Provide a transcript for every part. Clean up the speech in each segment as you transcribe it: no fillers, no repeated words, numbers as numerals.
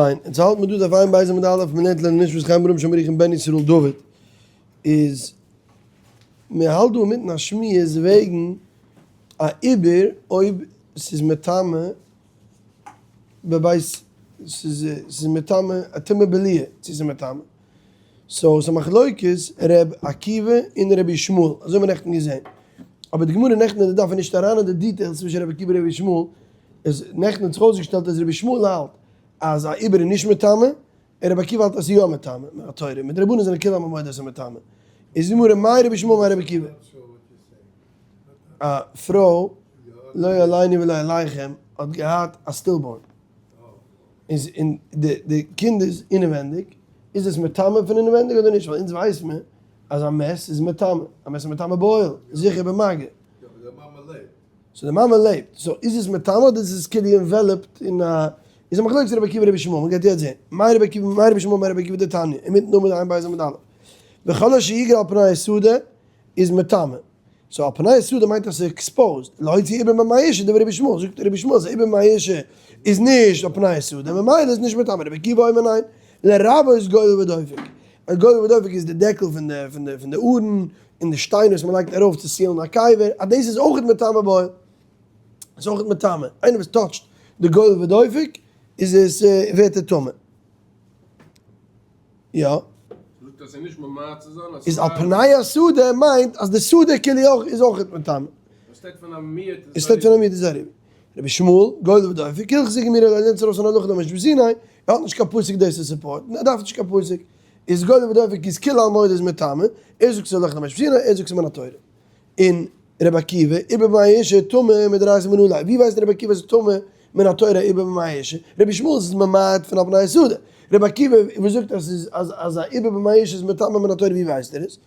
פיין, אונז האלט מיר דא דף עין בית עמוד א', מ'לערנט לעילוי נשמת חיים ברוך שם ירוחם בן ישראל דוד, איז מ'האלט דא אינמיטן א שמועס וועגן א עובר אויב ס'איז מטמא בבית ס'איז ס'איז מטמא א טומאה בליעה צו ס'איז מטמא, so ס'איז א מחלוקת ר' עקיבא און ר' ישמעאל, אזוי האבן מיר נעכטן געזען, אבער די גמרא נעכטן אין די דף איז נישט אריין אין די details צווישן ר' עקיבא און ר' ישמעאל, איז נעכטן האט זיך אויסגעשטעלט אז רבי ישמעאל האלט אז א עובר איז נישט מטמא, און רבי עקיבא האלט אז ס'איז יא מטמא, מן התורה, מדרבנן זענען כולם מודה אז ס'איז מטמא. איז די גמרא מאי רבי ישמעאל מאי רבי עקיבא? א פרוי לא עלינו ולא עליכם האט געהאט א stillborn, איז און די די קינד איז אינעווענדיג, איז עס מטמא פון אינעווענדיג אדער נישט? ווייל אונז ווייס מיר אז א מת איז מטמא, א מת איז מטמא באוהל, זיכער במגע. יא אבער די מאמע לעבט. so די מאמע לעבט, so איז עס מטמא אדער איז עס כאילו enveloped אין א, איז א מחלוקת רבי עקיבא רבי ישמעאל, מען גייט יעצט זעהן, מאי רבי עקיבא מאי רבי ישמעאל מאי רבי עקיבא דתניא, אינמיטן עמוד ע' בית עמוד א', וכל אשר יגע על פני השדה איז מטמא, so על פני השדה מיינט אז ס'איז exposed, להוציא עובר ממעי אשה דברי רבי ישמעאל, זאגט רבי ישמעאל אז עובר ממעי אשה איז נישט על פני השדה ממילא איז נישט מטמא, רבי עקיבא אומר ניין, לרבות גולל ודופק, א גולל ודופק איז די דעקל פון די פון די פון די ארון, און די שטיין וואס מען לייגט ארויף צו seal ן א קבר, אז דאס איז אויכעט מטמא באוהל, איז אויכעט מטמא, איינער וואס touch ט די גולל ודופק איז עס ווערט ער טמא. יא. זאגט אז ס'איז נישט ממעט צו זיין אז איז על פני השדה מיינט אז די שדה כאילו אויך איז אויכעט מטמא. instead פון א מיעוט איז instead פון א מיעוט איז א ריבוי. רבי ישמעאל, גולל ודופק, הלכתא גמירי לא לערנט ארויס אן הלכה למשה מסיני, ער האט נישט קיין פסוק דאס צו support ן, ער דארף נישט קיין פסוק. איז גולל ודופק איז כולי עלמא מודה איז מטמא, ער זאגט ס'איז הלכה למשה מסיני, ער זאגט ס'איז מן התורה. און רבי עקיבא, עובר במעי אשה טמא מדאורייתא מנא ליה, ווי ווייסט רבי עקיבא אז ס'איז טמא מן התורה עובר במעי אשה? רבי ישמעאל איז ממעט פון על פני השדה, רבי עקיבא וואס זאגט אז ס'איז אז אז א עובר במעי אשה איז מטמא מן התורה ווי ווייסט ער עס?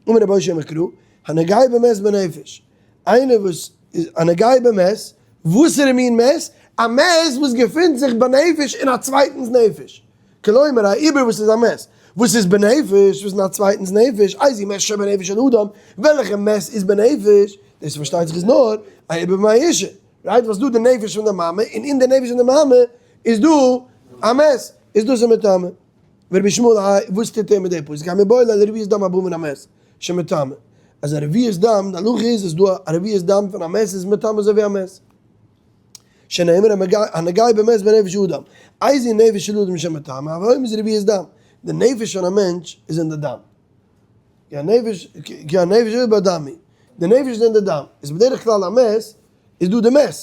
אמר רבי אושעיא אמר קרא, הנוגע במת בנפש, איינער וואס איז א נוגע במת, וואסערע מין מת? א מת וואס געפינט זיך בנפש אין א צווייטנס נפש. כלומר א עובר וואס איז א מת, וואס איז בנפש, וואס איז אין א צווייטנס נפש, איזהו מת שבנפש של אדם, וועלכע מת איז בנפש, דאס פארשטייט זיך איז נאר א עובר במעי אשה, right, וואס דא די נפש פון די מאמע, און אין די נפש פון די מאמע איז דא א מת, איז דאס איז מטמא. ורבי ישמעאל האי, וואס טוט ער מיט די פסוק, האי מיבעי ליה לרביעית דם הבא מן המת, שמטמא, אז א רביעית דם, די הלכה איז אז דא א רביעית דם פון א מת איז מטמא אזוי ווי א מת. שנאמר הנוגע במת בנפש אדם, איזהו נפש של אדם שמטמא, הוי אומר איז רביעית דם, די נפש פון א מענטש איז אין די דם, כי הנפש כי הנפש איז בדם היא, די נפש איז אין די דם, איז בדרך כלל א מת איז דא די מת,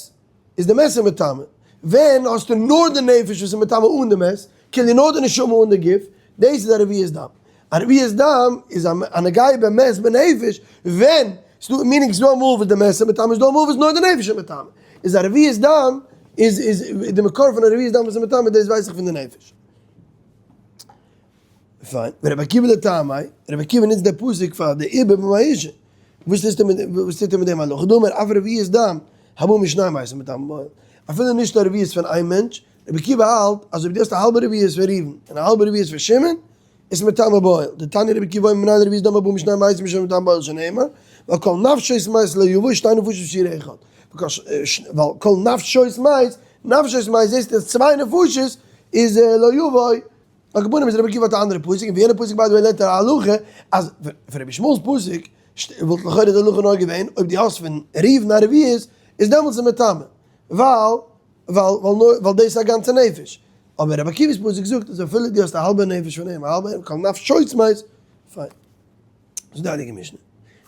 איז די מת איז מטמא, ווען האסטו נאר די נפש וואס איז מטמא אן די מת, כאילו נאר די נשמה אן די גוף, דאס איז א רביעית דם. א רביעית דם איז א הנוגע במת בנפש, ווען ס'דא, meaning ס'דא אמאל וואס די מת איז מטמא, ס'דא אמאל וואס נאר די נפש איז מטמא, איז א רביעית דם איז איז די מקור פון א רביעית דם וואס איז מטמא דאס ווייס איך פון די נפש. פיין, ורבי עקיבא לטעמיה, רבי עקיבא נוצט די פסוק פאר די עובר במעי אשה, וואס טוסטו מיט וואס טוט ער מיט דעם הלכה? דאמר אף רביעית דם הבא משני מתים מטמא באוהל, אפילו נישט א רביעית פון איין מענטש, רבי עקיבא האלט אז אויב דו האסט א האלבע רביעית פון ראובן און א האלבע רביעית פון שמעון, איז מטמא באוהל, דתניא רבי עקיבא אומר מנין לרביעית דם הבא משני מתים שמטמא באוהל שנאמר, ועל כל נפשות מת לא יבוא שתי נפשות בשיר אחד, ועל כל נפשות מת, נפשות מת זעסטו אז צוויי נפשות איז לא יבוא, על כל פנים איז רבי עקיבא האט א אנדערע פסוק, און פון יענע פסוק by the way לערנט ער א הלכה אז פון רבי ישמעאל'ס פסוק וואלט לכאורה די הלכה נאר געווען אויב דו האסט פון ראובן א רביעית איז דעמאלטס איז מטמא, ווייל ווייל ווייל נאר ווייל דאס איז א גאנצע נפש, אבער רבי עקיבא'ס פסוק זאגט אז אפילו דו האסט א האלבע נפש פון אים א האלבע כל נפשות מת, פיין. דאס איז די הייליגע משנה.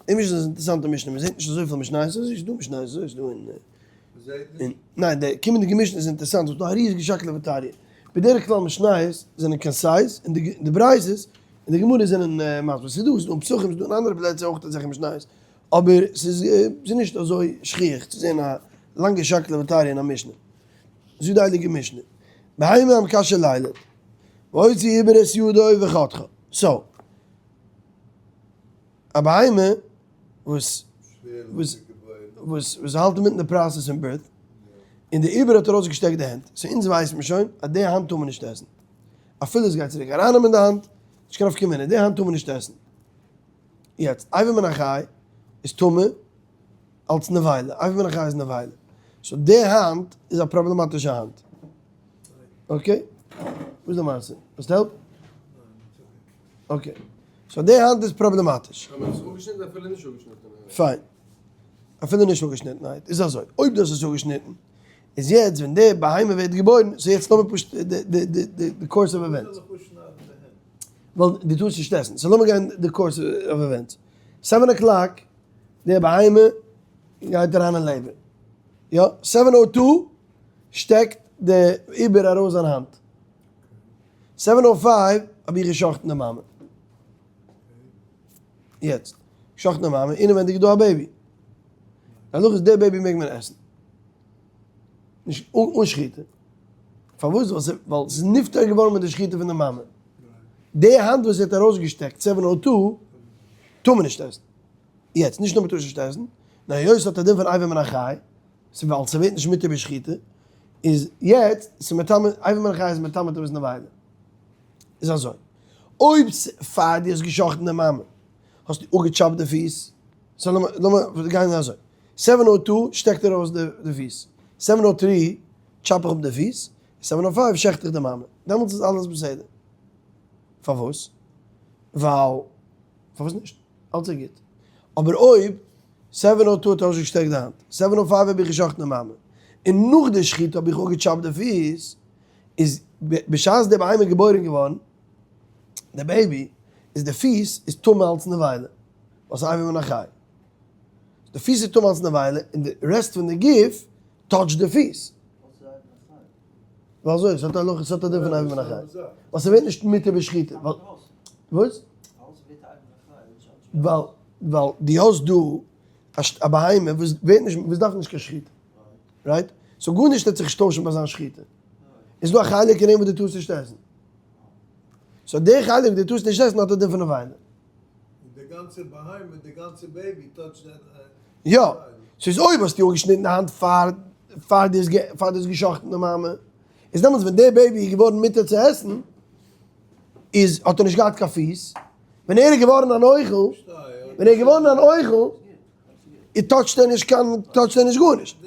די משנה איז אינטערעסאנטע משנה, מען זעט נישט אזויפיל משניות אזוי, ס'איז דא משניות אזוי, ס'איז דא אין אין ניין די קומענדיגע משנה איז אינטערעסאנט, ס'איז דא א ריזיגע שקלא וטריא. בדרך כלל משניות זענען concise און די די ברייתות און די גמרא זענען מסביר. ס'איז דא, ס'איז דא אין פסחים, ס'איז דא אין אנדערע פלעצער אויך אזעלכע משניות. אבער ס'איז נישט אזוי שכיח צו זען א לאנגע שקלא וטריא אין א משנה. זאגט די הייליגע משנה, בהמה המקשה לילד, והוציא עובר את ידו וחתכה. so, א בהמה וואס וואס וואס וואס האלט אינמיטן די process פון birth, און די עובר האט ארויסגעשטעקט די הענט, so אונז ווייסט מען שוין אז די האנט טאר מען נישט עסן. אפילו עס גייט צוריק ארייננעמען די האנט, נישט קיין נפקא מינה, די האנט טאר מען נישט עסן. יעצט, אבר מן החי איז טמא אלס נבילה, אבר מן החי איז נבילה, so די האנט איז א פראבלעמאטישע האנט, okay? וואס איז די מעשה? האסט help? Okay. So די האנט איז פראבלעמאטיש. אבער עס איז אפגעשניטן אפילו נישט אפגעשניטענערהייט. פיין. אפילו נישט אפגעשניטענערהייט. איז אזוי, אויב דאס איז אפגעשניטן, איז יעצט ווען די בהמה ווערט געבוירן, so יעצט לאמיר פשוט די course of events. ווייל דו טארסט נישט עסן. So לאמיר גיין די course of events. 7 o'clock, די בהמה גייט אריין אין labor. יא, 7:02 שטעקט די עובר ארויס זיין האנט. 7:05 האב איך גע'שחט'ן די מאמע. יעצט, גע'שחט'ן די מאמע, אינעווענדיג איז דא א baby. די הלכה איז די baby מעג מען עסן. נישט אן שחיטה. פארוואס? ווייל ס'איז נפטר געווארן מיט די שחיטה פון די מאמע. די האנט וואס זי האט ארויסגעשטעקט 7:02 טאר מען נישט עסן. יעצט, נישט נאר מ'טאר נישט עסן, נאר היות ס'האט א דין פון אבר מן החי, ווייל ס'ווערט נישט מותר בשחיטה, איז יעצט, ס'מטמא, אבר מן החי איז מטמא טומאת נבילה. איז אזוי, אויב פאר דו האסט גע'שחט'ן די מאמע, האסטו אפגעטשאפט די פיס, so לאמיר גיין אזוי, 7:02 שטעקט ער ארויס די פיס, 7:03 טשאפ איך אפ די פיס, 7:05 שעכט איך די מאמע, דעמאלטס איז אלעס בסדר. פארוואס? ווייל, פארוואס נישט? אלץ איז גוט. אבער אויב 7:02 האט ארויסגעשטעקט די האנט, 7:05 האב איך געשחט'ן די מאמע, און נאך די שחיטה האב איך אפגעטשאפט די פיס, איז בשעת די בהמה איז געבוירן געווארן, די baby, איז די פיס איז טמא אלץ נבילה, ווייל ס'איז אבר מן החי. די פיס איז טמא אלץ נבילה, און די rest פון די גוף touch ט די פיס. ווייל אזוי, ס'האט א הלכה, ס'האט א דין פון אבר מן החי. ווייל ס'ווערט נישט מותר בשחיטה. וואס? ווייל ווייל דו האסט דא א בהמה וואס ווערט נישט, וואס דארף נישט קיין שחיטה. Right? So גארנישט וועט זיך נישט טוישן ביי זיין שחיטה. איז דא א חלק אין אים וואס דו טארסט נישט עסן. So די חלק וואס דו טארסט נישט עסן האט א דין פון נבילה. און די גאנצע בהמה, די גאנצע baby touch ט דען. יא. ס'איז אויב האסטו אפגעשניטן די האנט פאר פאר דו האסט גע'שחט'ן די מאמע, איז דעמאלטס ווען די baby איז געווארן מותר צו עסן, איז האט ער נישט געהאט קיין פיס, ווען ער איז געווארן אן אוכל, ווען ער איז געווארן אן אוכל, איז touch ט ער נישט קיין, touch ט ער נישט גארנישט.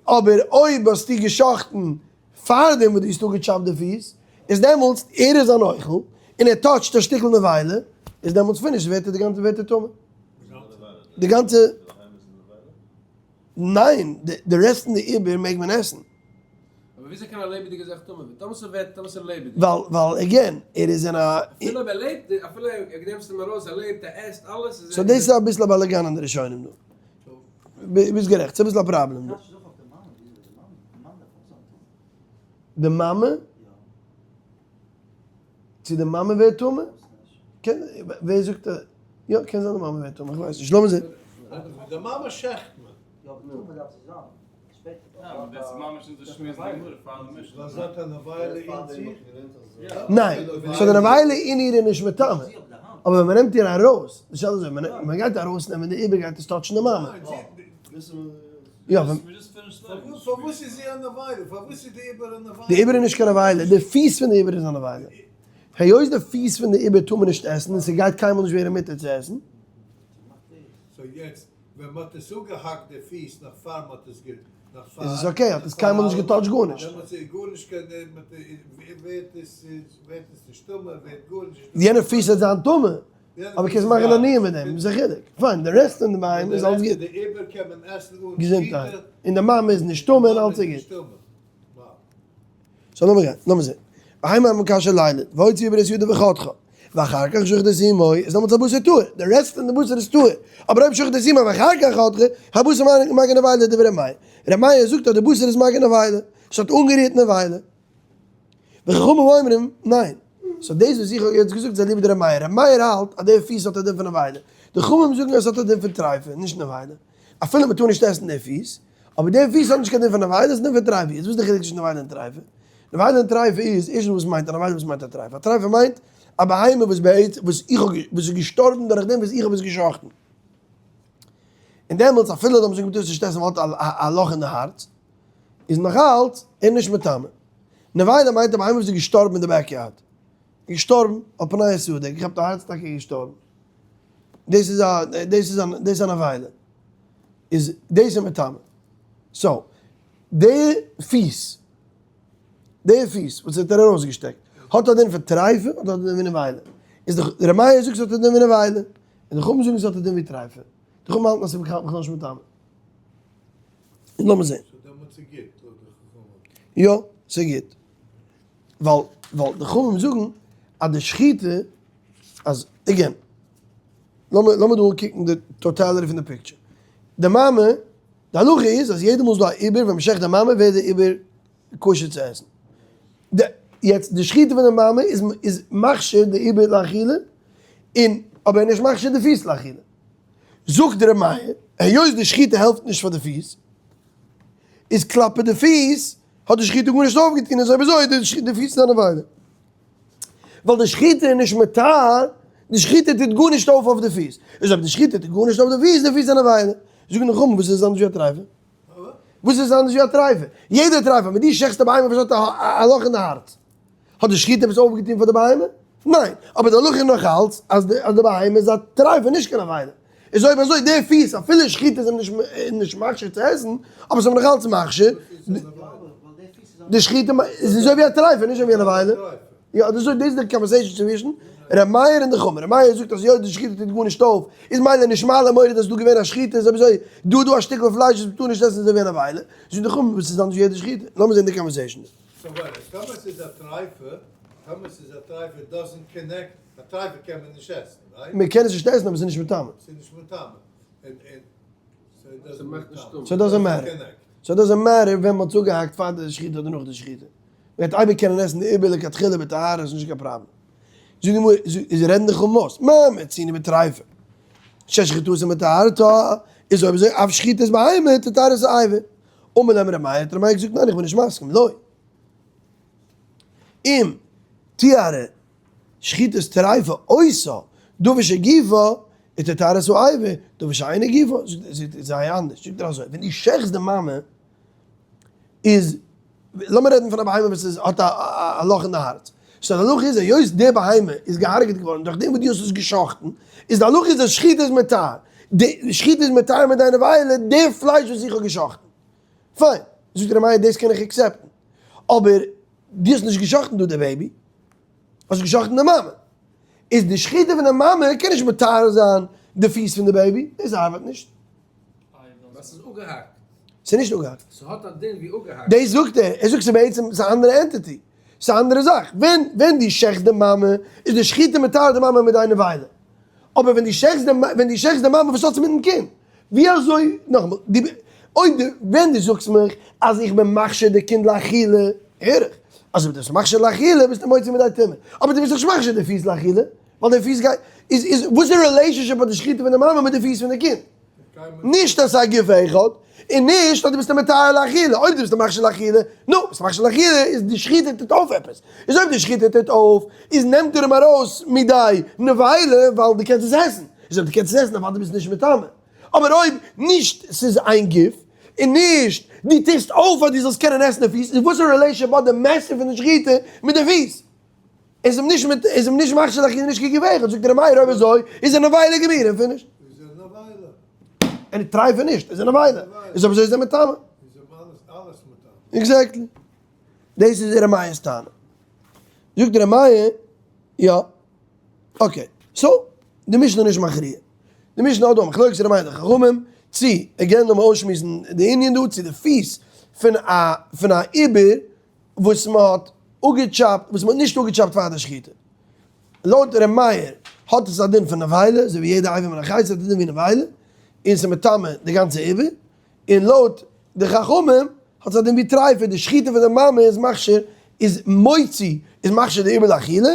אבער אויב האסטו גע'שחט'ן פארדעם וואס דו האסט אפגעטשאפט די פיס, איז דעמאלטס ער איז אן אוכל, און ער touch ט א שטיקל נבילה, איז דעמאלטס finish, ווערט ער די גאנצע, ווערט ער טמא. די גאנצע. ניין, די rest פון די עובר מעג מען עסן. אבער וויאזוי קען א לעבעדיגע זאך טמא ווערן? טאמער ס'ווערט, טאמער ס'איז לעבעדיג. ווייל, ווייל again, ער איז אין א. אפילו אויב ער לעבט, אפילו ער נעמסט אים ארויס, ער לעבט, ער עסט, אלעס איז. So דאס איז אביסל א באלאגאן אין די ראשונים דא. ביסט גערעכט, ס'איז אביסל א פראבלעם דא. די מאמע? צו די מאמע ווערט טמא? קען, ווער זאגט אז, יא קען זיין די מאמע ווערט טמא, איך ווייס נישט, לאמיר זען. די מאמע שעכט מען. יא אבער טמא דארף זי זיין שפעטער. דאס איז ממש אונזער שמועס אין די גמרא פאר די משנה. ווייל זי האט א נבילה אין זיך? ניין, so די נבילה אין איר איז נישט מטמא, אבער ווען מ'נעמט איר ארויס, די שאלה איז אזוי, ווען מ'גייט ארויסנעמען די עובר גייט עס touch ן די מאמע. יא, ווען. פארוואס איז זי א נבילה? פארוואס איז די עובר א נבילה? די עובר איז נישט קיין נבילה, די פיס פון די עובר איז א נבילה. היות די פיס פון די עובר טאר מען נישט עסן און ס'גייט קיינמאל נישט ווערן מותר צו עסן. So יעצט ווען מ'האט עס אפגעהאקט די פיס נאך פאר מ'האט עס גע. נאך פאר. איז עס okay, האט עס קיינמאל נישט גע touch ט גארנישט. דעמאלטס איז גארנישט קיין ווערט עס ווערט עס נישט טמא ווערט גארנישט. יענע פיס וועט זיין טמא. אבער קענסט מאכן א ניעור מיט דעם, איז א חילוק. פיין, די rest פון די בהמה איז אלץ גוט. די עובר קען מען עסן אן געזונטהייט. און די מאמע איז נישט טמא און אלץ איז גוט. So לאמיר גיין, לאמיר זען. בהמה המקשה לילד, והוציא עובר את ידו וחתכה, ואחר כך שחט את אמו, איז דעמאלטס הבשר טהור, די rest פון די בשר איז טהור, אבער אויב שחט את אמו ואחר כך חתכה, הבשר מגע נבילה דברי ר' מאיר. ר' מאיר זאגט אז די בשר איז מגע נבילה, ס'האט אנגערירט נבילה. וחכמים אומרים, ניין. So דאס וואס איך האב יעצט געזאגט איז אליבא דר' מאיר. ר' מאיר האלט אז די פיס האט א דין פון נבילה. די חכמים זאגן אז עס האט א דין פון טריפה, נישט נבילה. אפילו מען טאר נישט עסן די פיס, אבער די פיס האט נישט קיין דין פון נבילה, עס איז דין פון טריפה. יעצט וואס איז די חילוק צווישן נבילה און טריפה? נבילה און טריפה איז, ערשטנס וואס מיינט א נבילה וואס מיינט א טריפה? א טריפה מיינט א בהמה וואס בעצ וואס איך האב וואס איז געשטארבן דורך דעם וואס איך האב עס גע'שחט'ן. און דעמאלטס אפילו זיי האבן זיך געטארט נישט עסן ווייל האט א לאך אין די הארץ, איז נאך אלץ ער נישט מטמא. נבילה מיינט א בהמה וואס איז געשטארבן אין די backyard. געשטארבן על פני השדה, געכאפט א הארץ אטאקע און געשטארבן. דאס איז א, דאס איז א, דאס איז א נבילה. איז דאס איז מטמא. So, די פיס, די פיס וואס האט ער ארויסגעשטעקט, האט א דין פון טרייפה אדער האט א דין ווי נבילה? איז דאך ר' מאיר זאגט ס'האט א דין ווי נבילה, און די חכמים זאגן ס'האט א דין ווי טרייפה. די חכמים האלטן אז ס'איז בכלל נישט מטמא. און לאמיר זען. so דעמאלטס איז גוט לויט די חכמים. יא, ס'איז גוט. ווייל ווייל די חכמים זאגן אז די שחיטה אז again, לאמיר לאמיר דא אנקוקן די totality פון די picture. די מאמע, די הלכה איז אז יעדע מאל ס'איז דא א עובר ווען מ'שחט די מאמע ווערט די עובר כשר צו עסן. די יעצט די שחיטה פון די מאמע איז איז מכשיר די עובר לאכילה, און אבער נישט מכשיר די פיס לאכילה. זאגט ר' מאיר, היות די שחיטה העלפט נישט פאר די פיס, איז כלפי די פיס האט די שחיטה גארנישט אויפגעטון, איז אויב אזוי די פיס איז א נבילה. ווייל די שחיטה איז נישט מטהר, די שחיטה טוט גארנישט אויף אויף די פיס. איז אויב די שחיטה טוט גארנישט אויף די פיס, די פיס איז א נבילה. זאגן די חכמים, וואס איז אנדערש ווי א טרייפה? וואס איז אנדערש ווי א טרייפה? יעדע טרייפה, ווען דו שעכסט א בהמה וואס האט א לאך אין די הארץ, האט די שחיטה עפעס אויפגעטון פאר די בהמה? ניין, אבער די הלכה איז נאך אלץ אז די בהמה איז א טרייפה נישט קיין נבילה. איז אויב אזוי די פיס אפילו שחיטה איז אים נישט מכשיר צו עסן, אבער ס'איז נאך אלץ מכשיר. די שחיטה איז אזוי ווי א טרייפה נישט אזוי ווי א נבילה. יא דאס איז די conversation צווישן ר' מאיר און די חכמים. ר' מאיר זאגט אז היות די שחיטה טוט גארנישט אויף, איז מילא נישט מעלה מוריד אז ס'איז דא געווען א שחיטה, איז אויב אזוי דא דא א שטיקל פלייש וואס מ'טאר נישט עסן איז אזוי ווי א נבילה. זאגט די חכמים וואס איז אנדערש ווי יעדע שחיטה? לאמיר זען די conversation דא. so ווארט, טאמער ס'איז א טרייפה, טאמער ס'איז א טרייפה doesn't connect, א טרייפה קען מען נישט עסן, right? מען קען עס נישט עסן אבער ס'איז נישט מטמא. ס'איז נישט מטמא. און און so it doesn't ס'מאכט נישט מטמא. so doesn't matter. so doesn't matter ווען מ'האט צוגעהאקט פאר די שחיטה אדער נאך די שחיטה. מ'גייט אייביג קענען עסן די עובר לכתחילה בטהרה איז נישט קיין פראבלעם. זאגט די גמרא, איז רעדן די חכמים, מה מצינו בטריפה ששחיטתה מטהרתה, איז אויב אזוי אף שחיטת בהמה תטהר את האבר. אמר להם ר' מאיר, האט ר' מאיר געזאגט ניין איך בין נישט מסכים, לא. אם טהרה שחיטת טריפה עושה דבר שגופו איז תטהר את האבר, דבר שאינו גופו, זאגט ער זייער אנדערש, זאגט ער אזוי, ווען דו שעכטסט די מאמע איז, לאמיר רעדן פון א בהמה וואס איז האט א לאך אין די הארץ, so די הלכה איז היות די בהמה איז געהארגעט געווארן דורך דעם וואס דו האסט עס געשאכטן, איז די הלכה איז אז שחיטה איז מטהר, די שחיטה איז מטהר מיט דיינע וויילע די פלייש וואס איך האב געשאכטן. פיין, זאגט ר' מאיר דאס קען איך accept ן, אבער דו האסט נישט געשאכטן דא די baby, האסט געשאכטן די מאמע, איז די שחיטה פון די מאמע קען נישט מטהר זיין די פיס פון די baby, דאס ארבעט נישט. ווייל ס'איז אפגעהאקט. ס'איז נישט אפגעהאקט. ס'האט א דין ווי אפגעהאקט. דאס זאגט ער, ער זאגט ס'איז בעצם ס'איז א אנדערע entity, ס'איז א אנדערע זאך, ווען ווען דו שעכטסט די מאמע איז די שחיטה מטהר די מאמע מיט דיין נבילה, אבער ווען דו שעכטסט די ווען דו שעכטסט די מאמע וואס האט עס מיטן קינד? ווי אזוי, נאכאמאל, דו אויב דו ווען דו זאגסט מיך אז איך בין מכשיר די קינד לאכילה, הער איך, אז אויב דו ביסט מכשיר לאכילה ביסטו מוציא מידי טומאה, אבער דו ביסט נישט מכשיר די פיס לאכילה, ווייל די פיס גייט, איז איז וואס איז די relationship פון די שחיטה פון די מאמע מיט די פיס פון די קינד? נישט אז ס'איז א גוף אחד, און נישט אז דו ביסט אים מטהר לאכילה, אויב דו ביסט אים מכשיר לאכילה, נו, ביסט מכשיר לאכילה איז די שחיטה טוט אויף עפעס, איז אויב די שחיטה טוט אויף, איז נעמט ער אים ארויס מידי נבילה ווייל דו קענסט עס עסן, איז אויב דו קענסט עס עסן אוודאי ביסטו נישט מטמא, אבער אויב נישט ס'איז איין גוף, און נישט דו טוסט אויף אז דו זאלסט קענען עסן די פיס, איז וואס איז relationship האט די מעסער פון די שחיטה מיט די פיס? איז אים נישט מיט איז אים נישט מכשיר לאכילה נישט קיין געווער, זאגט ר' מאיר אויב אזוי איז ער נבילה גמורה און finish. איז ער נבילה. און טרייפה נישט, איז ער נבילה. איז אויב אזוי איז ער מטמא. איז אים אלעס אלעס מטמא. exactly. דאס איז ר' מאיר'ס טענה. זאגט ר' מאיר, יא. okay. so, די משנה איז נישט מכריע. די משנה האט דא א מחלוקת ר' מאיר די חכמים, צו, again לאמיר אויסשמועסן די ענין דא, צו די פיס פון א פון א עובר וואס מען האט אפגעטשאפט, וואס מען האט נישט אפגעטשאפט פאר די שחיטה. לויט ר' מאיר האט עס א דין פון נבילה, אזוי ווי יעדע אבר מן החי האט א דין ווי נבילה, און ס'איז מטמא די גאנצע עובר, און לויט די חכמים האט עס א דין ווי טרייפה, די שחיטה פון די מאמע איז מכשיר, איז מוציא, איז מכשיר די עובר לאכילה,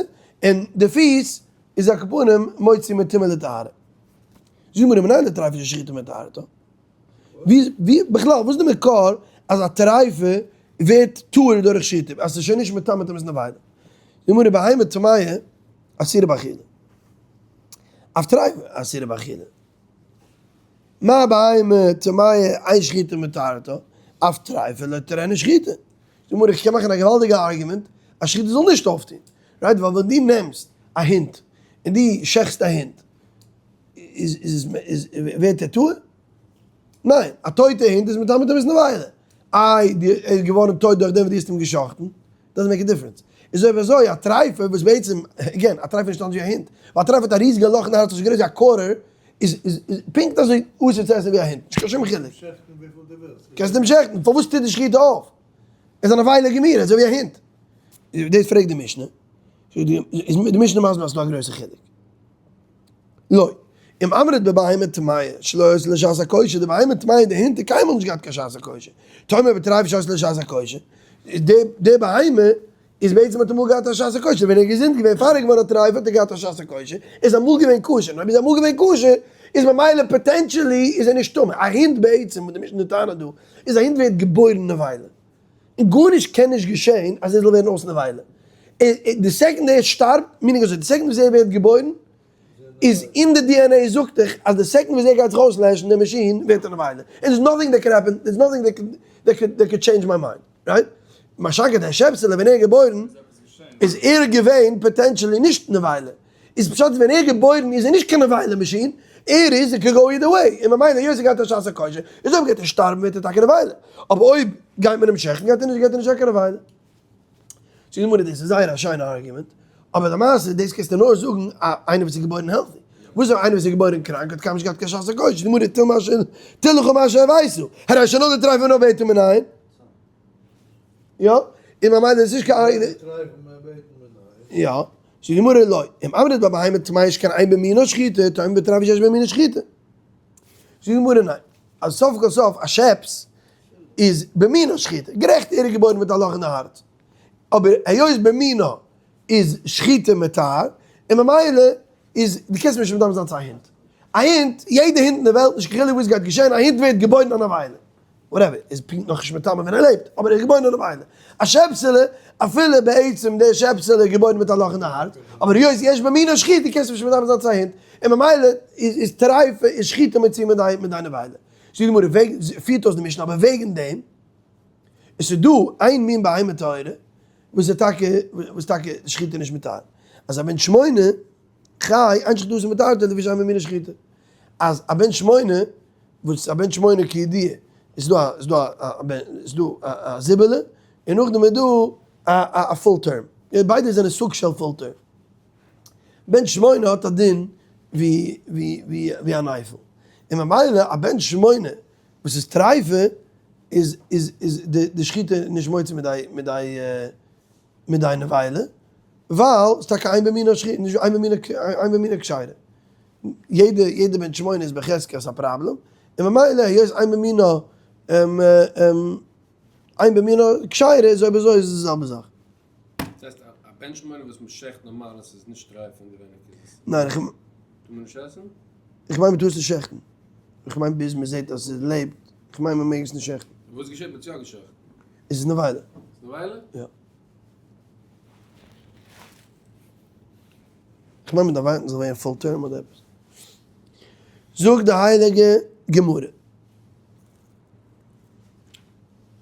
און די פיס איז על כל פנים מוציא מטומאה לטהרה. זאג מיר מנין לטרייפה ששחיטה מטהרתה? ווי ווי בכלל וואס איז די מקור אז א טרייפה ווערט טהור דורך שחיטה אז ס'איז שוין נישט מטמא טומאת נבילה? די גמרא בהמה טמאה אסורה באכילה אף טרייפה אסורה באכילה מה בהמה טמאה אין שחיטה מטהרתה אף טרייפה לא תטהרנה שחיטה די גמרא איך קען מאכן א געוואלדיגע argument אז שחיטה זאל נישט אויפטון right ווייל ווען דו נעמסט א הונט און דו שעכסט א הונט איז איז איז ווערט ער טהור? ניין, א טויטע הונט איז מטמא טומאת נבילה. איי, די ער איז געווארן טויט דורך דעם וואס דו האסט אים גע'שחט'ן, doesn't make a difference. איז אויב אזוי א טרייפע וואס בעצם, again, א טרייפע איז נישט אנדערש ווי א הונט, ווייל א טרייפע האט א ריזיגע לאך אין די הארץ אזוי גרויס ווי א quarter, איז איז פונקט אזוי אסור צו עסן ווי א הונט, נישט קיין שום חילוק. שעכטן וויפיל דו ווילסט. קענסט אים שעכטן, פארוואס טוט די שחיטה אויף? ער איז א נבילה גמורה, אזוי ווי א הונט. דאס פרעגט די משנה. איז די משנה מסביר אז ס'דא א גרויסע חילוק. לא. אם אמרת בבהמה טמאה שלא היתה לה שעת הכושר, די בהמה טמאה די הונט האט קיינמאל נישט געהאט קיין שעת הכושר. תאמר בטריפה שהיתה לה שעת הכושר, די בהמה איז בעצם האט אמאל געהאט א שעת הכושר, ווען ער איז געזונט געווען פאר ער איז געווארן א טרייף האט ער געהאט א שעת הכושר, ער איז אמאל געווען כשר, און אויב איז אמאל געווען כשר איז ממילא potentially איז ער נישט טמא. א הונט בעצם וואס די משנה טענה'ט דא איז א הונט ווערט געבוירן נבילה, און גארנישט קען נישט געשען אז ער זאל ווערן אויס נבילה. די second ער שטארבט, meaning אזוי, די second וואס ער ווערט געבוירן איז אין די DNA זאגט דיך אז די second וואס ער גייט זיך אויסלעשן די מאשין ווערט ער נבילה. און there's nothing that can happen, there's nothing that could that could change my mind, right? משא כ דער שעפסעלע ווען ער איז געבוירן איז ער געווען potentially נישט נבילה. איז פשט ווען ער איז געבוירן איז ער נישט קיין נבילה מאשין, ער איז, it could go either way, און ממילא היות ער גייט א שעת הכושר, איז אויב גייט ער שטארבן ווערט ער טאקע נבילה, אבער אויב גייט מען אים שעכטן גייט ער נישט גייט ער נישט זיין קיין נבילה. זאגט די גמרא דאס איז זייער א שיינע argument, אבער למעשה דאס קענסטו נאר זאגן א איינער וואס איז געבוירן healthy, וואס איז איינער וואס איז געבוירן קראנק האט קיינמאל נישט געהאט קיין שעת הכושר, זאגט די גמרא תל מה ש תלכו מה שהבאתו, הרי שנולד טריפה נבילה מנין. יא, און ממילא איז נישט קיין יא, זאגט די גמרא לא, אם אמרת בבהמה טמאה שכן אין במינה שחיטה, תאמר בטריפה שיש במינה שחיטה. זאגט די גמרא ניין, אז סוף כל סוף א שעפס איז במינה שחיטה, גערעכט ער איז געבוירן מיט א לאך אין די הארץ, אבער היות במינה איז שחיטה מטהר, און ממילא איז, דו קענסט מיר נישט מדמה זיין צו א הונט. א הונט, יעדע הונט אין די וועלט, נישט קיין חילוק וואס גייט געשען, א הונט ווערט געבוירן א נבילה. whatever, איז פונקט נאכנישט מטמא ווען ער לעבט, אבער ער איז געבוירן א נבילה. א שעפסעלע, אפילו בעצם דער שעפסעלע איז געבוירן מיט א לאך אין די הארץ, אבער היות יש במינו שחיטה קענסטו נישט מדמה זיין צו א הונט, און ממילא איז טריפה איז שחיטה מוציא מיט דיין נבילה. זאגט די גמרא, וועגן, פירט אויס די משנה, אבער וועגן דעם, עס איז דא איין מין בהמה טהורה, וואס איז טאקע, וואס טאקע שחיטה נישט מטהר, אז א בן שמונה חי, אין שחיטתו מטהרתו לפי שאין במינו שחיטה. אז א בן שמונה, וואס א בן שמונה כידוע, איז דא א, איז דא א, איז דא א זיבעלע, און נאכדעם איז דא א א full term. ביידע זענען סוג של full term. בן שמונה האט א דין ווי ווי ווי ווי א נייפל. און ממילא א בן שמונה וואס איז טרייפה איז איז איז די די שחיטה נישט מוציא מיט די מיט די מיט די נבילה, ווייל ס'איז טאקע אין במינה שחיטה, נישט אין במינה אין במינה כשרה. יעדע יעדע בן שמונה איז בחזקת א פראבלעם, און ממילא היות אין במינה אין במינה כשרה איז אויב אזוי איז עס די זעלבע זאך. דאס הייסט א בן שמונה וואס מ'שעכט נארמאל עס איז נישט טרייף פון די וועניג איז עס. ניין איך. טאר מען נישט עסן? איך מיין מ'טאר עס נישט שעכטן. איך מיין ביז מ'זעט אז עס לעבט. איך מיין מ'מעג עס נישט שעכטן. וואס געשעט מ'האט יא געשעכטן? עס איז נבילה. איז נבילה? יא. איך מיין מ'דארף ווארטן ס'זאל ווערן full term אדער עפעס. זאגט די הייליגע גמרא.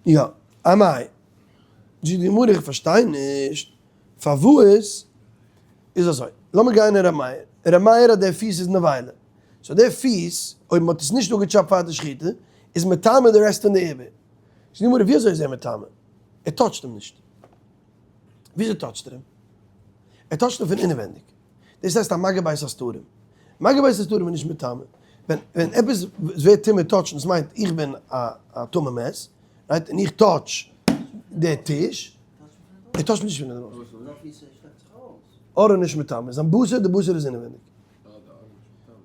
יא. אמאי. זאגט די גמרא איך פארשטיי נישט פארוואס איז אזוי. לאמיר גיין אין ר' מאיר. ר' מאיר אז דער פיס איז נבילה. so דער פיס אויב מ'האט עס נישט אפגעטשאפט פאר די שחיטה איז מטמא די rest פון די איבר. זאגט די גמרא ווי אזוי איז ער מטמא? ער touch ט אים נישט. וויאזוי touch ט ער אים? ער touch ט אים פון אינעווענדיג. דאס הייסט א מגע בית הסתרים. מגע בית הסתרים איז נישט מטמא. ווען ווען עפעס ווערט טמא touch ן, דאס מיינט איך בין א א טמא מת, right? און איך touch די טיש, ער touch ט נישט פון אינעווענדיג. עור איז נישט מטמא, זיין בשר, די בשר איז אינעווענדיג.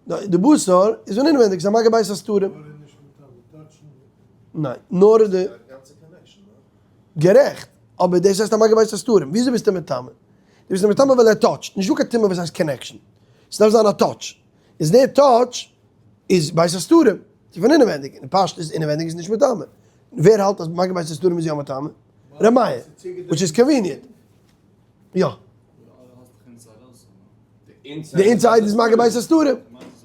די בשר איז פון אינעווענדיג, ס'איז א מגע בית הסתרים. ניין, נאר די. גערעכט, אבער דאס הייסט א מגע בית הסתרים, וויאזוי ביסטו מטמא? דו ביסט מטמא ווייל ער touch ט, נישטא קיין טומאה וואס הייסט connection, ס'דארף זיין א touch, איז דער touch איז בית הסתרים, ס'איז פון אינעווענדיג, און פשט איז אינעווענדיג איז נישט מטמא, ווער האלט אז מגע בית הסתרים איז יא מטמא? ר' מאיר, which is convenient, יא. די inside איז מגע בית הסתרים,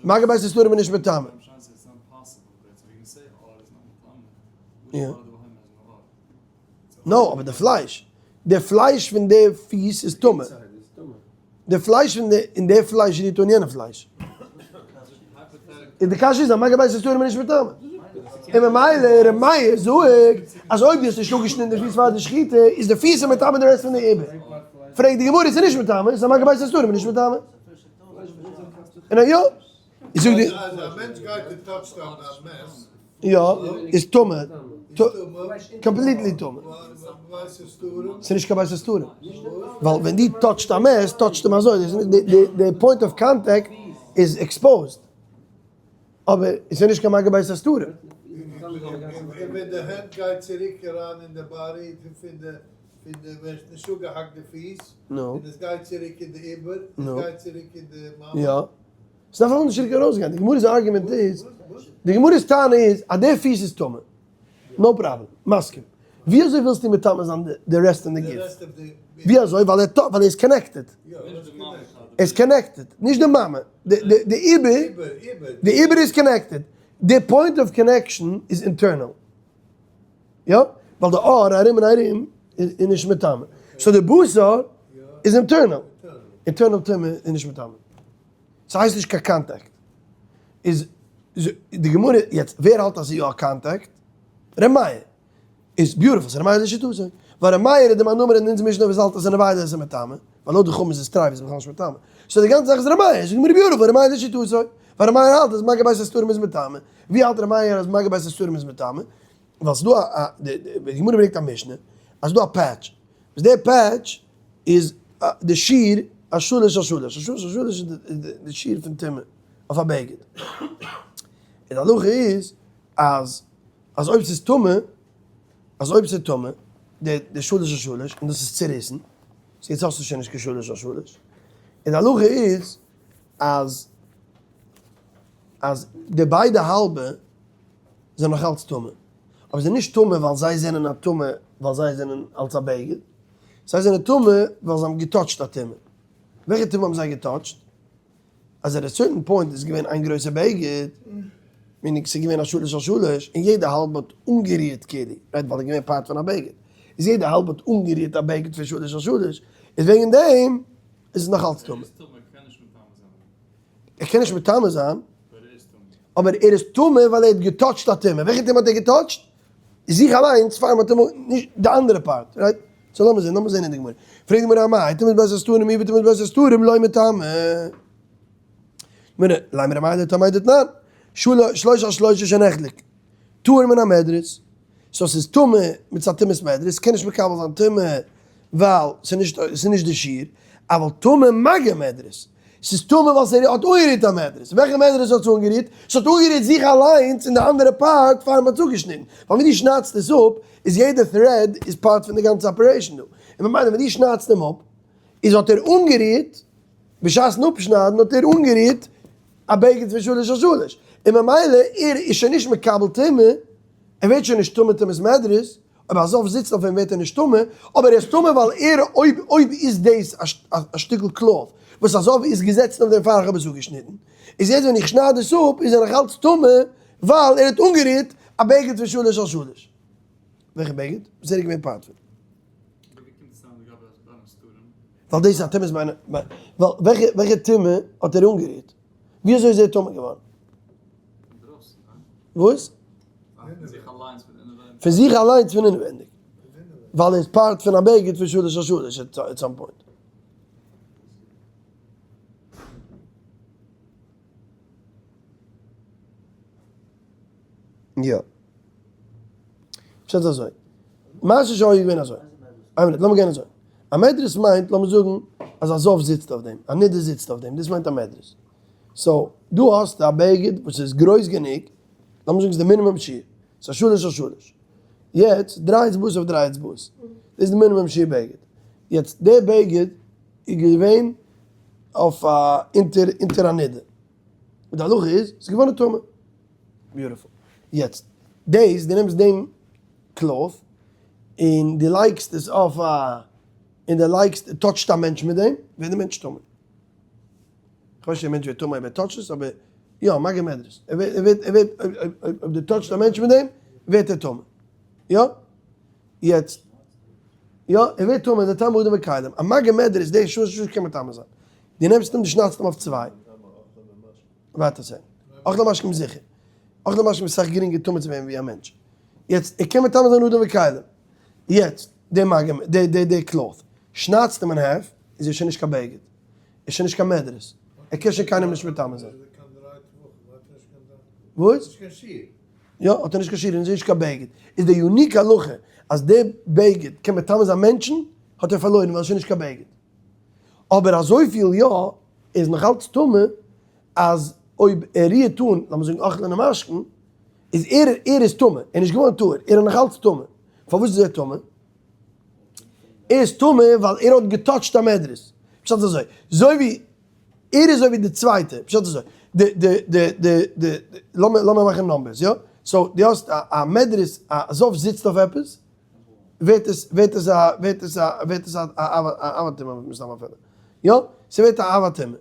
מגע בית הסתרים איז נישט מטמא. יא. no, אבער די פלייש, די פלייש פון די פיס איז טמא. די פלייש פון די, און די פלייש רירט אן יענע פלייש. און די קשיא איז אז מגע בית הסתרים איז נישט מטמא. און ממילא ר' מאיר זאגט אז אויב דו האסט נישט אפגעשניטן די פיס פאר די שחיטה איז די פיס מטמא די rest פון די איבר. פרעגט די גמרא, ס'איז נישט מטמא, ס'איז א מגע בית הסתרים, נישט מטמא. און א יא, איך זאג דיר. אז א מענטש גייט און touch ט אן א מת. יא, איז טמא. Completely טמא. ס'איז נישט קיין בית הסתרים. ווייל ווען דו touch ט א מת, touch ט אים אזוי. די point of contact איז exposed. אבער עס איז נישט קיין מגע בית הסתרים. און ווען די הענט גייט צוריק אריין אין די body פון די פון די ווען עס נישט אפגעהאקט די פיס, און עס גייט צוריק אין די עובר, עס גייט צוריק אין די מאמע. יא. עס דארף אויך נישט צוריק ארויסגיין. די גמרא'ס argument איז, די גמרא'ס טענה איז אז די פיס איז טמא. No problem. מסכים. ווי אזוי ווילסטו מטמא זיין די rest אין די גוף? ווי אזוי? ווייל ער איז connected. ער איז connected. נישט די מאמע. די עובר, די עובר איז connected. די point of connection איז internal. יא? ווייל די עור ארום און ארום איז נישט מטמא. So די בשר איז internal. Internal טומאה איז נישט מטמא. ס'הייסט נישט קיין contact. איז די גמרא, יעצט ווער האלט אז ס'איז יא א contact? ר' מאיר. איז beautiful, ס'איז ר' מאיר לשיטתו. ווייל ר' מאיר איז די מאן דאמר אין אונזער משנה וואס האלט אז ס'איז נבילה איז מטמא. ווייל לויט די חכמים איז עס טרייף איז בכלל נישט מטמא. So די גאנצע זאך איז ר' מאיר. איז די גמרא beautiful, ר' מאיר לשיטתו. ווייל ר' מאיר האלט אז מגע בית הסתרים איז מטמא. ווי האלט ר' מאיר אז מגע בית הסתרים איז מטמא? ווייל ס'איז דא א, די גמרא ברענגט א משנה, אז ס'איז דא א patch, וואס די patch איז די שיעור א שלש על שלש, א שלש על שלש איז די שיעור פון טומאה אויף א בגד. און די הלכה איז אז אז אויב ס'איז טמא, אז אויב ס'איז טמא, די שלש על שלש, און דאס איז צוריסן, so יעצט האסטו שוין נישט קיין שלש על שלש, און די הלכה איז אז אז די ביידע האלבע זענען נאך אלץ טמא, אבער זיי זענען נישט טמא ווייל זיי זענען א טמא ווייל זיי זענען אלץ א בגד, זיי זענען טמא ווייל זיי האבן גע touch ט א טומאה. וועלכע טומאה האבן זיי גע touch ט? אז at a certain point איז געווען איין גרויסע בגד, meaning ס'איז געווען א שלש על שלש, און יעדע האלב האט אנגערירט כאילו, right ווייל איז געווען part פון א בגד, איז יעדע האלב האט אנגערירט א בגד פון שלש על שלש, איז וועגן דעם איז עס נאך אלץ טמא. ער קען נישט מטמא זיין. אבער ער איז טמא ווייל ער האט גע touch ט א טומאה. וועלכע טומאה האט ער גע touch ט? זיך אליינס פאר מ'האט אים נישט די אנדערע part, right? So לאמיר זען, לאמיר זען אין די גמרא. פרעגט די גמרא אמאי טומאת בית הסתרים היא וטומאת בית הסתרים לא מטמא. גמרא, לימא ר' מאיר לטעמיה דתנן, שלושה על שלושה שנחלק, טהור מן המדרס, so ס'איז טמא מצד טומאת מדרס, קען נישט מקבל זיין טומאה ווייל ס'איז נישט די שיעור, אבל טמא מגע מדרס, ס'איז טמא ווייל ס'האט אנגערירט א מדרס, וועלכע מדרס האט עס אנגערירט? ס'האט אנגערירט זיך אליינס אין די אנדערע part פאר מ'האט צוגעשניטן, ווייל ווען דו שניידסט עס אפ איז יעדע thread איז part פון די גאנצע operation דא, און ממילא ווען דו שניידסט אים אפ איז האט ער אנגערירט, בשעת'ן אפשניידן האט ער אנגערירט א בגד פון שלש על שלש, און ממילא ער איז שוין נישט מקבל טומאה, ער ווערט שוין נישט טמא טומאת מדרס, אויב א זב זיצט אויף אים ווערט ער נישט טמא, אבער ער איז טמא ווייל ער, אויב אויב איז דאס א שטיקל cloth וואס א זב איז געזעצן אויף דעם פאר איך האב עס אפגעשניטן, איז יעצט ווען איך שנייד עס אפ איז ער נאך אלץ טמא ווייל ער האט אנגערירט א בגד פון שלש על שלש. וועלכע בגד? וואס ער איז געווען part פון. ווייל דאס איז א טומאת בין, ווייל וועלכע וועלכע טומאה האט ער אנגערירט? ווי אזוי איז ער טמא געווארן? וואס? פון זיך אליינס פון אינעווענדיג. ווייל ער איז part פון א בגד פון שלש על שלש at some point. יא. פשט איז אזוי. מעשה שהיה איז געווען אזוי. איין מינוט, לאמיר גיין אזוי. א מדרס מיינט, לאמיר זאגן, אז א זב זיצט אויף דעם, א נידה זיצט אויף דעם, דאס מיינט א מדרס. So, דא האסטו א בגד וואס איז גרויס גענוג, לאמיר זאגן ס'איז די מינימום שיעור, ס'איז א שלש על שלש. יעצט, דריי אצבעות אויף דריי אצבעות. דאס איז די מינימום שיעור בגד. יעצט, די בגד איז געווען אויף א, אונטער, אונטער א נידה. און די הלכה איז, ס'איז געווארן טמא. Beautiful. יעצט, דאס, דו נעמסט דעם cloth, און דו לייגסט עס אויף א, און דו לייגסט, touch ט א מענטש מיט דעם, ווערט דער מענטש טמא. כ'ווייס נישט אויב א מענטש ווערט טמא אויב ער touch ט עס, אבער יא, מגע מדרס. ער ווערט, ער ווערט, ער ווערט, אויב דו touch ט א מענטש מיט דעם, ווערט ער טמא. יא? יעצט, יא, ער ווערט טמא, דער טמא אדם וכלים. א מגע מדרס, דער שעה שעה קען מטמא זיין. דו נעמסט אים, דו שניידסט אים אויף צוויי. ווארט א second. אוכל ומשקה זיכער. אוכל ומשקה איז אסאך גרינגער טמא צו ווערן ווי א מענטש. יעצט, ער קען מטמא זיין אדם וכלים. יעצט, די מגע, די, די, די cloth. שניידסט אים אין half, איז ער שוין נישט קיין בגד. ער איז שוין נישט קיין מדרס. ער קען שוין קיינעם נישט מטמא זיין. וואס? יא, האט ער נישט קיין שיעור און איז נישט קיין בגד. איז די unique הלכה אז די בגד קען מטמא זיין מענטשן, האט ער פארלוירן ווייל ער איז שוין נישט קיין בגד. אבער אזויפיל יא, ער איז נאך אלץ טמא אז אויב ער רירט אן, לאמיר זאגן אוכלין און משקין, איז ער ער איז טמא, ער איז נישט געווארן טהור, ער איז נאך אלץ טמא. פארוואס איז ער טמא? ער איז טמא ווייל ער האט געטאטשט א מדרס. פשט איז אזוי, אזוי ווי ער איז אזוי ווי די צווייטע, פשט איז אזוי, די די די די די, לאמיר לאמיר מאכן numbers יא, so דו האסט א א מדרס, א זב זיצט אויף עפעס, ווערט עס ווערט עס א ווערט עס א ווערט עס א א אב הטומאה מסתם אפילו, יא, ס'ווערט א אב הטומאה,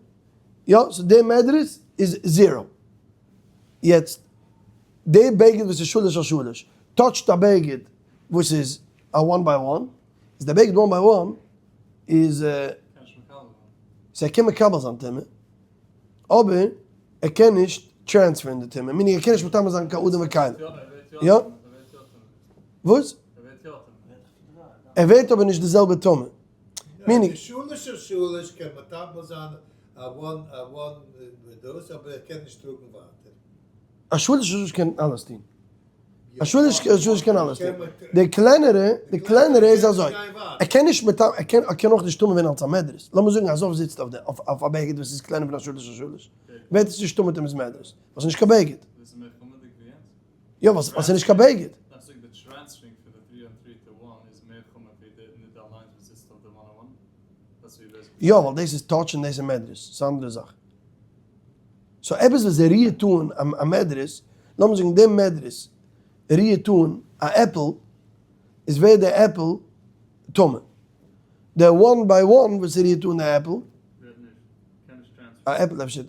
יא, so די מדרס איז zero. יעצט די בגד וואס איז שלש על שלש טאטשט א בגד וואס איז א one by one, איז די בגד one by one איז so ער קען מקבל זיין טומאה, אבער ער קען נישט טרענספערן די טומאה, meaning ער קען נישט מטמא זיין קיין אדם וכלים. יא? וואס? ער ווערט אבער נישט די זעלבע טומאה. meaning. די שלש על שלש קען מטמא זיין א one א one דאס אבער ער קען נישט טראגן ווייטער. א שלש על שלש קען אלעס טון. א שלש על שלש קען אלעס טון. די קלענערע, די קלענערע איז אזוי. ער קען נישט מטמא, ער קען ער קען אויך נישט טמא ווערן אלס א מדרס. לאמיר זאגן א זב זיצט אויף די אויף א בגד וואס איז קלענער פון א שלש על שלש. ווערט עס נישט טמא טומאת מדרס. ווייל ס'איז נישט קיין בגד. יא ווייל ס'איז נישט קיין בגד. יא ווייל דאס איז touch און דאס איז מדרס, ס'איז א אנדערע זאך. so עפעס וואס רירט אן א מדרס, לאמיר זאגן די מדרס רירט אן א עפל, איז ווערט די עפל טמא. די one by one וואס רירט אן די עפל, א עפל אפשר,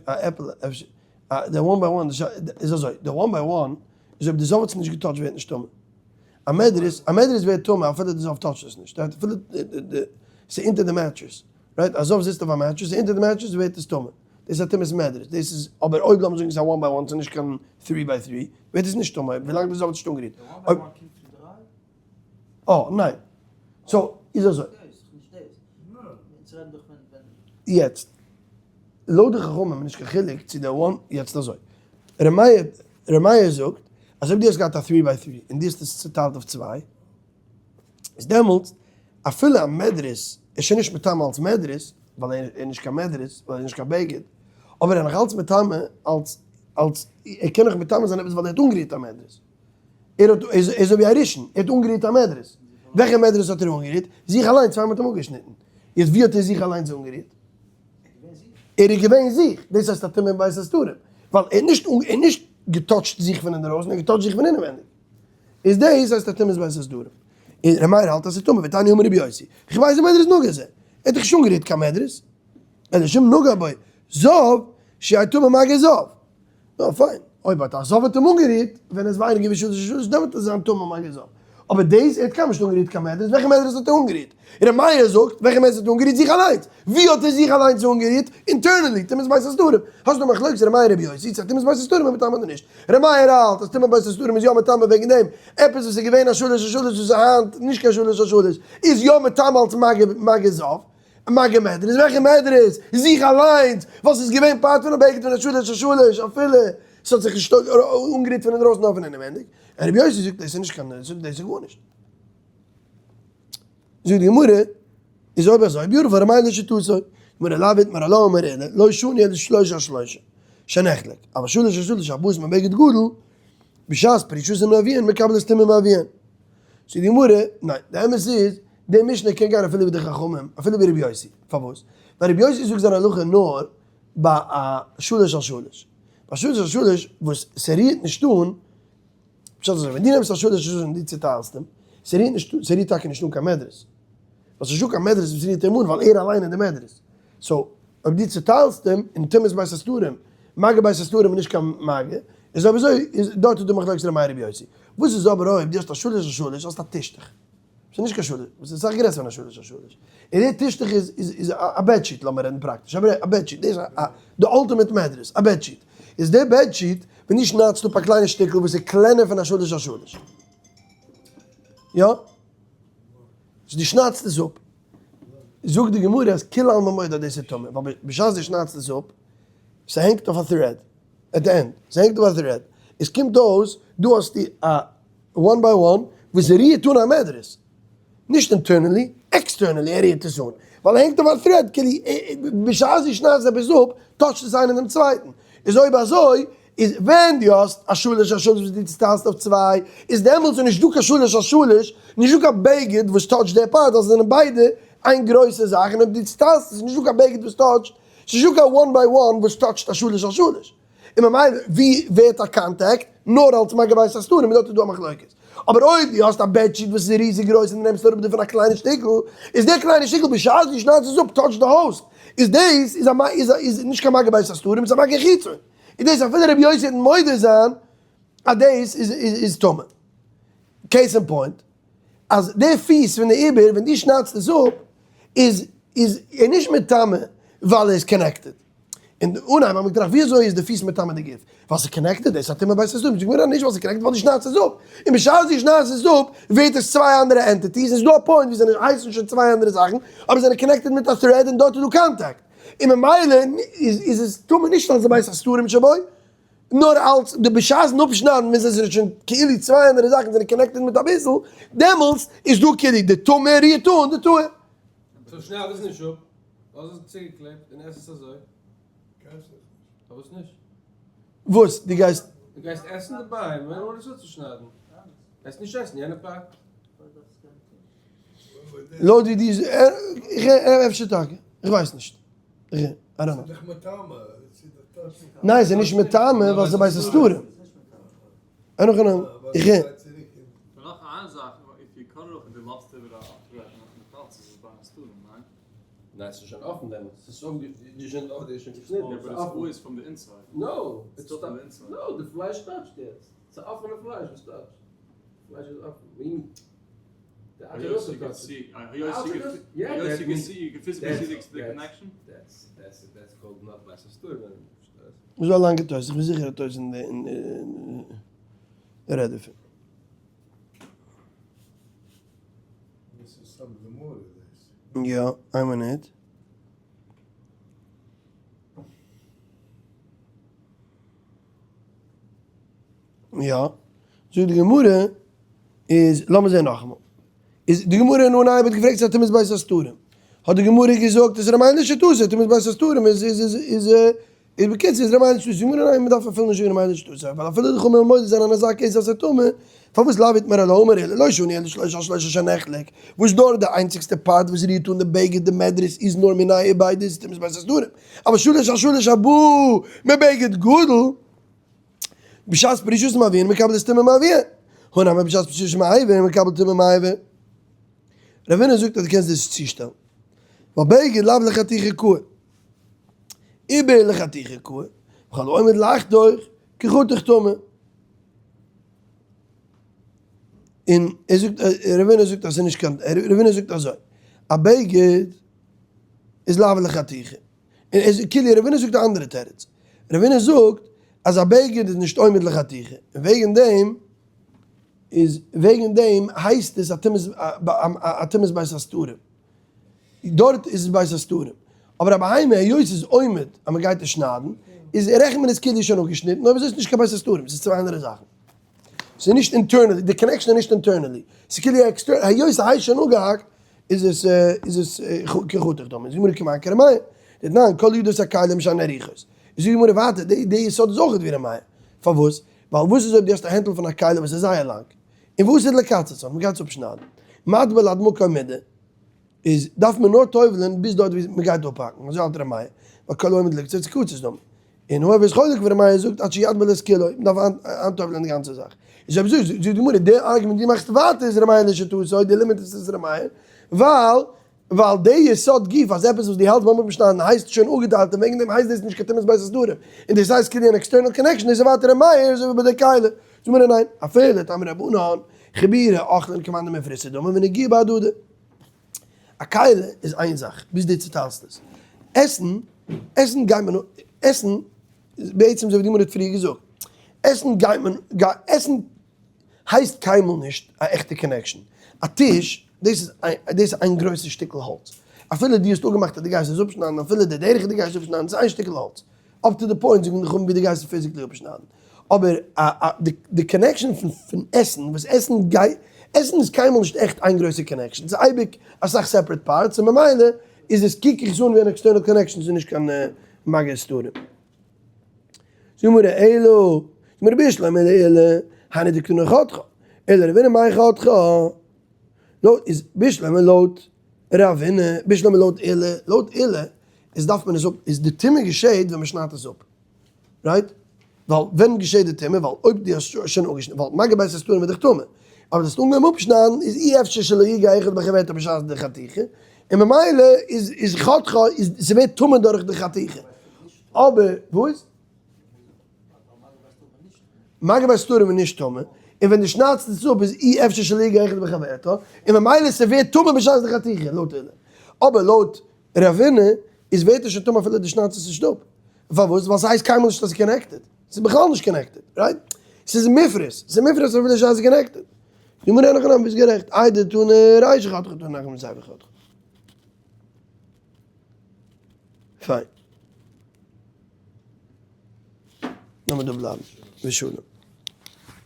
א עפל אפשר, די one by one איז אזוי, די one by one איז אויב די זב האט עס נישט געטאטשט ווערט נישט טמא. א מדרס, א מדרס ווערט טמא אפילו די זב טאטשט עס נישט, אפילו ס'איז אונטער די mattress, right? א זב זיצט אויף א mattress, ס'איז אונטער די mattress ווערט עס טמא. דאס איז א טומאת מדרס, דאס איז, אבער אויב לאמיר זאגן ס'איז א one by one, ס'איז נישט קיין three by three, ווערט עס נישט טמא, ווילאנג די זב האט נישט אנגערירט. די one by one קומט פון דריי? אה, ניין. so, איז אזוי. יעצט, לויט די חכמים איז נישט קיין חילוק צו די one, יעצט אזוי, ר' מאיר, ר' מאיר זאגט אז אויב דו האסט געהאט א three by three און דו האסט עס צוטיילט אויף צוויי, איז דעמאלטס אפילו א מדרס איז שוין נישט מטמא אלס מדרס, ווייל ער איז נישט קיין מדרס, ווייל ער איז נישט קיין בגד, אבער ער איז נאך אלץ מטמא אלס, אלס, ער קען נאך מטמא זיין עפעס ווייל ער האט אנגערירט א מדרס. ער האט, ער איז אזוי ווי א ראשון, ער האט אנגערירט א מדרס. וועלכע מדרס האט ער אנגערירט? זיך אליינס פאר מען האט אים אפגעשניטן. יעצט ווי האט ער זיך אליינס אנגערירט? ער איז געווען זיך, דאס הייסט א טומאה אין בית הסתרים, ווייל ער האט נישט ער האט נישט געטאטשט זיך פון אינדערויסן, ער האט געטאטשט זיך פון אינעווענדיג. איז דאס הייסט א טומאת בית הסתרים. און ר' מאיר האלט אז ס'איז טמא, ותניא אמר רבי יוסי, איך ווייס די מדרס נגע זה, ער האט דאך נישט אנגערירט קיין מדרס, אלא שאם נגע בו זב, שיהא טמא מגע זב. נו פיין, אויב האט א זב האט אים אנגערירט, ווען עס ווייניגער ווי שלש שלש דעמאלט איז זיין טומאה מגע זב. אבער דאס, ער האט קיינמאל נישט אנגערירט קיין מדרס, וועלכע מדרס האט ער אנגערירט? ר' מאיר זאגט, וועלכע מדרס האט ער אנגערירט? זיך אליינס. ווי האט ער זיך אליינס אנגערירט? internally, טומאת בית הסתרים. האסט דא מחלוקת ר' מאיר רבי יוסי, צו טומאת בית הסתרים איז מטמא אדער נישט. ר' מאיר האלט אז טומאת בית הסתרים איז יא מטמא וועגן דעם, עפעס וואס איז געווען א שלש שלש וואס איז היינט נישט קיין שלש שלש, איז יא מטמא אלס מגע זב. מגע מדרס, וועלכע מדרס? זיך אליינס, וואס איז געווען part פונעם בגד פון א שלש על שלש, אפילו ס'האט זיך נישט אנגערירט פון אינדרויסן נאר פון אינעווענדיג, און רבי יוסי זאגט דאס איז נישט קיין דאס איז גארנישט. זאגט די גמרא, איז אויב אזוי beautiful ר' מאיר לשיטתו, גמרא לאו איתמר עלה אמר עולא, לא שנו אלא שלושה על שלושה, שנחלק, אבל שלש על שלש הבאות מבגד גדול, בשעת פרישתן מאביהן מקבלות טומאה מאביהן. זאגט די גמרא, ניין, די אמת איז, די משנה קען גיין אפילו ווי די חכמים, אפילו ווי רבי יוסי, פארוואס? ווייל רבי יוסי זאגט זיין הלכה נאר ביי א שלש על שלש, ביי שלש על שלש וואס ס'רירט נישט אן, פשט אזוי, ווען דו נעמסט א שלש על שלש און דו צוטיילסט אים, ס'רירט נישט אן, ס'רירט טאקע נישט אן קיין מדרס, ווייל ס'נישט דא קיין מדרס וואס רירט אים אן ווייל ער אליין איז די מדרס, so אויב דו צוטיילסט אים און טומאת בית הסתרים, מגע בית הסתרים איז נישט קיין מגע, איז אויב אזוי איז דארט איז דא מחלוקת ר' מאיר רבי יוסי. וואס איז אבער אויב דו האסט א שלש על שלש האסט א טישטוך, ס'איז נישט קיין שלש, ס'איז אסאך גרעסער פון א שלש על שלש, און די טישטוך איז איז א bedsheet, לאמיר רעדן פראקטיש, א bedsheet, דאס איז די ultimate מדרס, א bedsheet, איז די bedsheet ווען דו שניידסט אפ א קליינע שטיקל וואס איז קלענער פון א שלש על שלש, יא? So דו שניידסט עס אפ. זאגט די גמרא אז כולי עלמא מודה אז דאס איז טמא, ווייל בשעת דו שניידסט עס אפ, ס'הענגט אויף א thread, at the end, ס'הענגט אויף א thread, עס קומט אויס דא האסטו א one by one וואס רירט אן א מדרס, נישט internally, externally ער רירט עס אן, ווייל ער הענגט אויף א thread, כאילו בשעת דו שניידסט עפעס אפ, touch ט עס איינער דעם צווייטן, איז אויב אזוי איז ווען דו האסט א שלש על שלש וואס דו צוטיילסט אויף צוויי, איז דעמאלטס איז נישטא קיין שלש על שלש, נישטא קיין בגד וואס touch ט די part, ווייל זיי זענען ביידע איין גרויסע זאך, און אויב דו צוטיילסט עס איז נישטא קיין בגד וואס touch ט, ס'איז נישטא קיין one by one וואס touch ט א שלש על שלש. און ממילא ווי ווערט א contact? נאר אלס מגע בית הסתרים, און דארט איז דא א מחלוקת. אבער אויב דו האסט א bedsheet וואס איז ריזיג גרויס און דו נעמסט אראפ דערפון א קליינע שטיקל, איז דער קליינע שטיקל בשעת דו שניידסט עס אפ touch ט די host, איז דאס איז א איז איז נישט קיין מגע בית הסתרים, ס'איז א מגע חיצון. איז דאס אפילו רבי יוסי וועט מודה זיין אז דאס איז איז טמא. case in point, אז די פיס פון די עובר ווען דו שניידסט עס אפ איז איז ער נישט מטמא ווייל ער איז connected. און אנהייב האט מען געטראכט ווי אזוי איז די פיס מטמא די גוף? ווייל ס'איז connected, דאס איז א טומאת בית הסתרים, זאגט די גמרא נישט ווייל ס'איז connected ווייל דו שניידסט עס אפ, און בשעת דו שניידסט עס אפ ווערט עס צוויי אנדערע entities, און ס'איז דא א point ווי זיי הייסן שוין צוויי אנדערע זאכן, אבער זיי זענען connected מיט א thread און דארט איז דא contact, און ממילא איז עס טמא נישט אלס די בית הסתרים שבו, נאר אלס די בשעת'ן אפשניידן ווען זיי זענען שוין כאילו צוויי אנדערע זאכן זענען connected מיט אביסל, דעמאלטס איז דא כאילו די טמא רירט אן די טהור. so שנייד עס נישט אפ, לאז עס צוגעקלעבט און עס עס אזוי. קענסט עס נישט. פארוואס נישט? וואס? דו גייסט. דו גייסט עסן די בהמה אן עס אפצושניידן. גייסט נישט עסן יענע part. לויט ווי דו איך אפשר טאקע. איך ווייס נישט. איך I don't know. ס'איז דאך מטמא. ניין ס'איז נישט מטמא ווייל ס'איז בית הסתרים. אין הכי נמי. איך. נאך איין זאך, if you cut it off און דו לאזט איבער א thread נאך אלץ איז עס בית הסתרים, ניין? ניין ס'איז שוין אפן דעמאלטס, ס'איז שוין שוין געשניטן. Yeah, but it's always from the inside. No, it's still from the inside. No, די פלייש touch ט יעצט. ס'איז אפענע פלייש וואס touch ט. פלייש איז אפן. איז דא א לאנגע תוס', איך בין זיכער א תוס' אין די רעדט דערפון. יא, איין מינוט. יא, זאגט די גמרא, איז לאמיר זען נאכאמאל. איז די גמרא אין אנהייב האט געפרעגט צו א טומאת בית הסתרים. האט די גמרא געזאגט איז ר' מאיר לשיטתו, טומאת בית הסתרים איז איז איז איז איז בקיצור איז ר' מאיר לשיטתו. זאגט די גמרא ניין מ'דארף אפילו נישט זאגן ר' מאיר לשיטתו, ווייל אפילו די חכמים מודה זענען אזא case אז ס'איז טמא, פארוואס לאו איתמר אלא אמר עולא לא שנו אלא שלושה על שלושה שנחלק, וואס דארט די איינציגסטע part וואס רירט אן די בגד די מדרס איז נאר מיניה וביה דאס איז טומאת בית הסתרים, אבל שלש על שלש הבא מבגד גדול. בשעת פרישות מאביהן מקבל טומאה מאביהן, הא נמי בשעת פרישות מאביהן מקבל טומאה מאביהן. רב הונא זאגט אז דו קענסט דאס צושטעלן. ווייל בגד לאו לחתיכה קאי. עובר לחתיכה קאי, וכל העומד לחתוך כחתוך טמא. און ער זאגט, רב הונא זאגט אז ס'איז נישט קיין, רב הונא זאגט אזוי, א בגד איז לאו לחתיכה. און ער זאגט כאילו רב הונא זאגט א אנדערע תירוץ, רב הונא זאגט אז א בגד איז נישט עומד לחתיכה, און וועגן דעם איז וועגן דעם הייסט עס א טומאת בית הסתרים, דארט איז עס בית הסתרים, אבער א בהמה היות עס איז עומד אז מען גייט עס שניידן, איז רעכנט מען עס כאילו שוין אפגעשניטן, אויב אזוי איז עס נישט קיין בית הסתרים, עס איז צוויי אנדערע זאכן. ס'איז נישט internally, די connection איז נישט internally, ס'איז כאילו external, היות ס'הייסט שוין אפגעהאקט, איז עס איז עס כחתוך דמי. זאגט די גמרא כמאן כר' מאיר, דתנן כל ידות הכלים שאין ערוכות. זאגט די גמרא ווייטער, די די יסוד איז אויך ווי ר' מאיר. פארוואס? ווייל וואס איז אויב דו האסט א הענטל פון א כלי וואס איז זייער לאנג, און וואס איז לקצצן, מ'גייט עס אפשניידן, מטביל עד מקום מידה, איז דארף מען נאר טובל'ען ביז דארט ווי מ'גייט אפהאקן, אזוי האלט ר' מאיר, ווייל כל העומד לקצוץ קצוץ דמי. און הואיל ואיז חולק ווי ר' מאיר זאגט עד שיטביל את כולו, מ'דארף איינטובל'ען די גאנצע זאך. איז אויב אזוי זאגט די גמרא, די argument דו מאכסט ווייטער איז ר' מאיר לשיטתו, די לימיט איז ר' מאיר, ווייל ווייל די יסוד גוף אז עפעס וואס דו האלטסט ביים אפשניידן הייסט שוין אפגעטיילט און וועגן דעם הייסט דאס נישט קיין טומאת בית הסתרים, און דאס הייסט כאילו אן external connection, דאס איז ווייטער ר' מאיר אזוי ווי ביי די כלי. זאגט די גמרא ניין, אפילו לטעמא רבנן, חיבורא אוכלין כמאן דמפרסא דמי ונגיעה בהדדי. א כלי איז איין זאך, ביז דו צוטיילסט עס. עסן, עסן גייט מען, עסן, בעצם אזוי ווי די גמרא האט פריער געזאגט, עסן גייט מען, עסן הייסט קיינמאל נישט א עכטע connection. א טיש. דאס איז איין גרויסע שטיקל האלץ. אפילו דו האסט אפגעמאכט אז דו גייסט עס אפשניידן, אפילו די דרך דו גייסט אפשניידן, ס'איז איין שטיקל האלץ. up to the point זאגן די חכמים ווי דו גייסט עס physically אפשניידן. אבער די connection פון עסן, וואס עסן גייט, עסן איז קיינמאל נישט עכט איין גרויסע connection, ס'איז אייביג אסאך separate parts, און ממילא איז עס, קוק איך עס אן ווי אן external connection, ס'איז נישט קיין מגע סתרים. זאג מיר אלא, זאג מיר בשלמא לעולא, היינו דקתני חתכה, אלא לרב הונא מאי חתכה, לויט איז בשלמא לויט רב הונא, בשלמא לויט עולא, לויט עולא איז דארף מען עס אפ, איז די טומאה געשעט ווען מען שניידט עס אפ, right? ווייל ווען געשעט די טומאה? ווייל אויב דו האסט שוין אפגעשניטן, ווייל מגע בית הסתרים איז דאך טמא, אבער דו האסט אנגעהויבן אפשניידן איז אי אפשר שלא יגע אחד בחברתו בשעת די חתיכה, און ממילא איז איז חתכה איז ס'ווערט טמא דורך די חתיכה. אבער וואס? מגע בית הסתרים איז נישט טמא, און ווען דו שניידסט עס אפ איז אי אפשר שלא יגע אחד בחברתו, און ממילא ס'ווערט טמא בשעת די חתיכה, לויט עולא. אבער לויט רב הונא איז ווערט עס שוין טמא אפילו דו שניידסט עס נישט אפ. פארוואס? ווייל ס'הייסט קיינמאל נישט אז ס'איז connected. ס'איז בכלל נישט connected, right? ס'איז מופרש. ס'איז מופרש אפילו נישט אז ס'איז connected. די גמרא אין הכי נמי ביסט גערעכט. איידי דתנא רישא חתיכה תנא אחר מסיפא חתיכה. פיין. לאמיר דא בלייבן. ושלום.